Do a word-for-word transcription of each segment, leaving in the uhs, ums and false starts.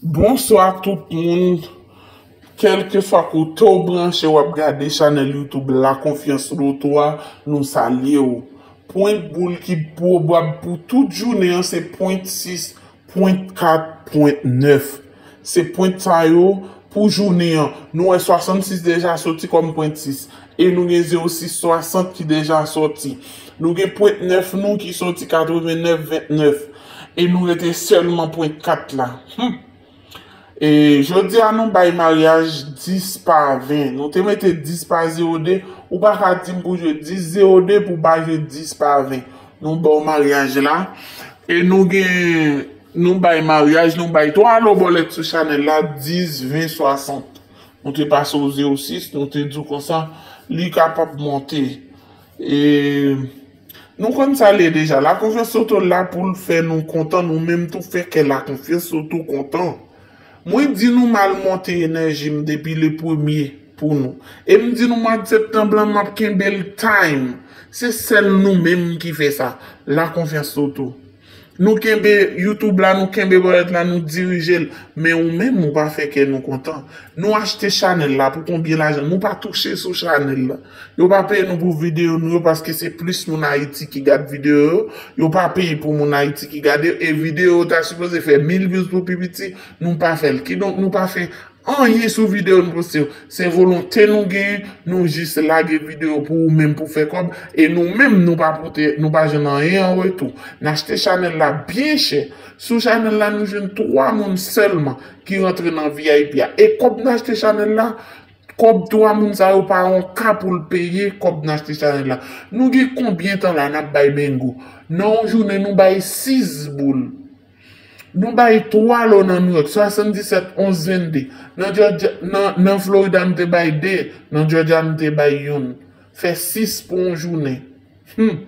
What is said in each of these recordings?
Bonswa tout moun. Kèlkeswa kote w branche w ap gade chanèl YouTube La Confiance Loto a, nou salye w. Pwent boul ki pwobab pou tout jounen an se pwent sis, pwent kat, pwent nèf. Se pwent sa yo pou jounen an. Nou wè swasannsis deja soti kòm pwent sis. E nou gen zewo sis swasant ki deja soti. Nou gen pwent nèf nou ki soti katreven nèf vennèf. E nou rete sèlman pwent kat la. Hmm. E jodi a nou bay maryaj dis pa ven. Nou te mete dis pa zewo de. Ou pa ka di m pou jwe dis zewo de pou ba jwe dis pa ven. Nou ba w maryaj la. E nou gen, nou bay maryaj, nou bay twa lo bòlèt sou chanèl la, dis, ven, swasant. Nou te pase w zewo sis, nou te di w konsa, li kapab monte. E nou konn sa l ye deja. La Confiance Loto la pou l fè nou kontan, nou menm tou fè kè La Confiance Loto kontan. Mwen di nou m al monte enèji m depi le premye pou nou. E m di nou mwa septanm lan m ap kenbe l time. Se sèl nou menm ki fè sa. La Confiance Loto. Nou kenbe YouTube la, nou kenbe bòlèt la, nou dirije l. Men ou menm, ou pa fè kè nou kontan. Nou achte chanèl la pou konbyen lajan? Nou pa touche sou chanèl la. Yo pa peye nou pou videyo nou yo paske se plis moun Ayiti ki gad videyo yo. Yo pa peye pou moun Ayiti ki gade yo. E videyo yo ta sipoze fè mil views pou pi piti, nou pa fè l. Kidonk, nou pa fè anyen sou videyo nou poste yo. Se volonte nou genyen, nou jis lage videyo pou ou menm pou fè kòb. E nou menm, nou pa pote, nou pa jwenn anyen an retou. N achte chanèl la byen chè. Sou chanèl la, nou jwenn twa moun sèlman ki rantre nan V I P a. E kòb n achte chanèl la, kòb twa moun sa yo pa yon ka pou l peye kòb n achte chanèl la. Nou gen konbyen tan la n ap bay bengo? Nan yon jounen, nou bay sis boul. Nou bay twa lo nan New York, swasanndisèt onz vennde. Nan Georgia, nan, nan Florida, nou te bay de. Nan Georgia, nou te bay youn. Fè sis pou yon jounen. Hmm.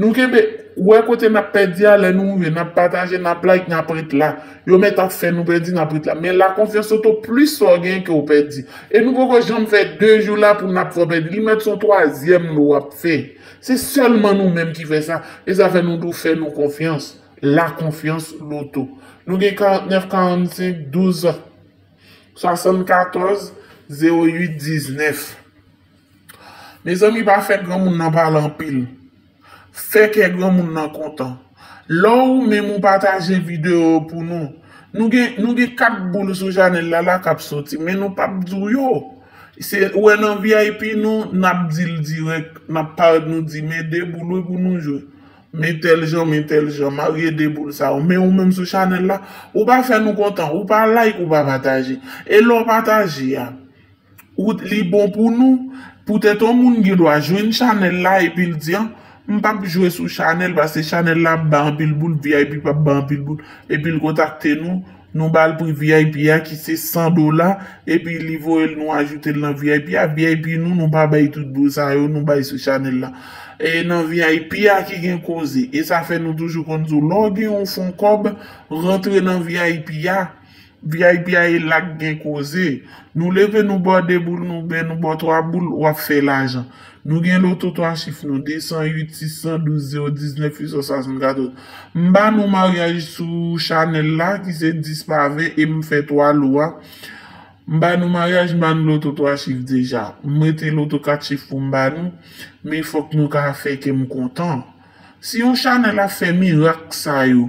Nou kenbe, ou wè kote n ap pèdi a, lè nou rive, n ap pataje, n ap like, n ap ret la. Yo mèt ap fè nou pèdi, n ap ret la. Men La Confiance Loto, plis sa w gen ke w pèdi. E nou poko janm fè de jou la pou n ap fè w pèdi. Li mèt se yon twazyèm lo w ap fè. Se sèlman nou menm ki fè sa. E sa fè nou tou fè nou konfyans. La Confiance Loto. Nou gen karantnèf karannsenk douz swasannkatòz zewo uit diznèf. Mezanmi, pa fè granmoun nan pale anpil. Fè kè granmoun nan kontan. Lè ou menm ou pataje videyo pou nou. Nou gen, nou gen kat boul sou chanèl la, la k ap soti, men nou p ap di w yo. Se, ou wè nan V I P nou, n ap di l dirèk, n ap parèt nou di, men de boul wi pou nou jwe. Men tèl jan, men tèl jan, marye de boul sa yo. Men ou menm sou chanèl la, ou pa fè nou kontan, ou pa like, ou pa pataje. E lè w pataje a, ou, li bon pou nou. Poutèt yon moun gen dwa jwenn chanèl la epi l di, an, m p ap jwe sou chanèl, paske chanèl la ap bay anpil boul, V I P p ap bay anpil boul, epi l kontakte nou, nou ba l pri V I P a ki se san dola, epi li voye l, nou ajoute l nan V I P a. V I P nou, nou pa bay tout boul sa yo, nou bay sou chanèl la. E nan V I P a ki gen koze. E sa fè nou toujou konn di w, lè w gen yon fon kòb, rantre nan V I P a. V I P a e la k gen koze. Nou leve, nou ba w de boul, nou ben, nou ba w twa boul, w ap fè lajan. Nou gen loto twa chif nou, de san uit, sis san douz, zewo diznèf, uit san swasannkatòz. M ba nou maryaj sou chanèl la, ki se dis pa ven, e m fè twa lo a. M ba nou maryaj, m ba nou loto twa chif deja. M mete loto kat chif pou m ba nou, men fòk nou ka fè kè m kontan. Si yon chanèl ap fè mirak sa yo,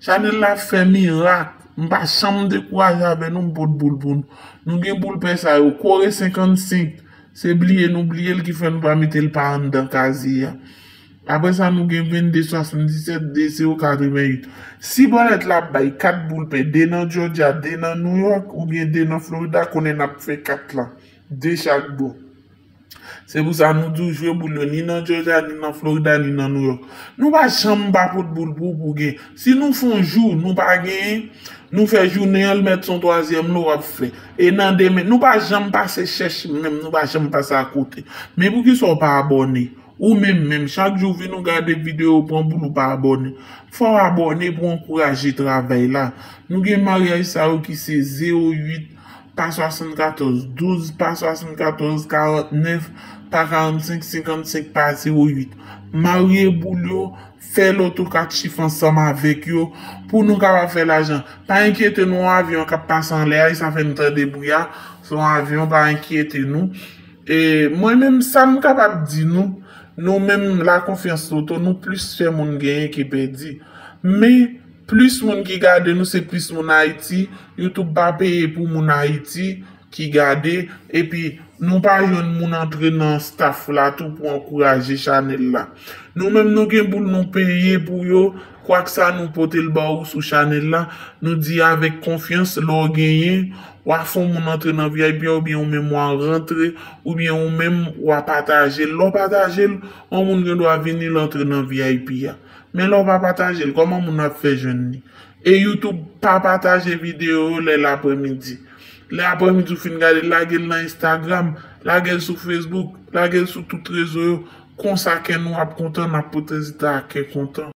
chanèl la ap fè mirak, m pa janm dekouraje avè nou, m pot boul pou nou. Nou gen boul pè sa yo, kore senkannsenk, se bliye nou bliye l ki fè nou pa mete l pa anndan kazye a. Apre sa, nou gen vennde swasanndisèt, de zewo katrevennuit. Si bòlèt la ap bay kat boul pè, de nan Georgia, de nan New York, oubyen de nan Florida, konnen n ap fè kat la. De chak bò. Se pou sa nou di w jwe boul yo ni nan Georgia, ni nan Florida, ni nan New York. Nou pa janm pa pot boul pou w pou w gen. Si nou fè yon jou, nou pa genyen, nou fè jounen an, l mèt se yon twazyèm lo w ap fè. E nan demen, nou pa janm pase chèch menm, nou pa janm pase akote. Men poukisa w pa abòne? Ou menm menm, chak jou w vin ou gade videyo, ou pran boul, ou pa abòne. Fò w abòne pou w ankouraje travay la. Nou gen maryaj sa yo ki se zewo uit, pa swasannkatòz, douz pa swasannkatòz, karantnèf pa karannsenk, senkannsenk pa zewo uit. Marye boul yo, fè loto kat chif ansanm avèk yo pou nou kapab fè lajan. Pa enkyete nou, yon avyon k ap pase anlè a, e sa fè n tande bri a. Se yon avyon, pa enkyete nou. E mwen menm, sa m kapab di nou, nou menm Lakonfyans Loto, nou plis fè moun genyen ke pèdi. Men, plis moun ki gade nou, se plis moun Ayiti. YouTube pa peye pou moun Ayiti ki gade. Epi, nou pa jwenn moun antre nan staff la tou pou ankouraje chanèl la. Nou menm, nou gen boul nou peye pou yo. Kwak sa nou pote l ba ou sou chanèl la, nou di avèk konfyans, lè w genyen, w a fè yon moun antre nan V I P a, oubyen ou menm w a rantre, oubyen ou menm w a pataje l. Lè w pataje l, yon moun gen dwa vini, l antre nan V I P a. Men lè w pa pataje l, kòman moun ap fè jwenn li? E YouTube pa pataje videyo yo lè laprèmidi. Lè aprèmidi ou fin gade, lage l nan Instagram, lage l sou Facebook, lage l sou tout rezo yo. Konsa kè nou ap kontan, n ap pote rezilta a kè kontan.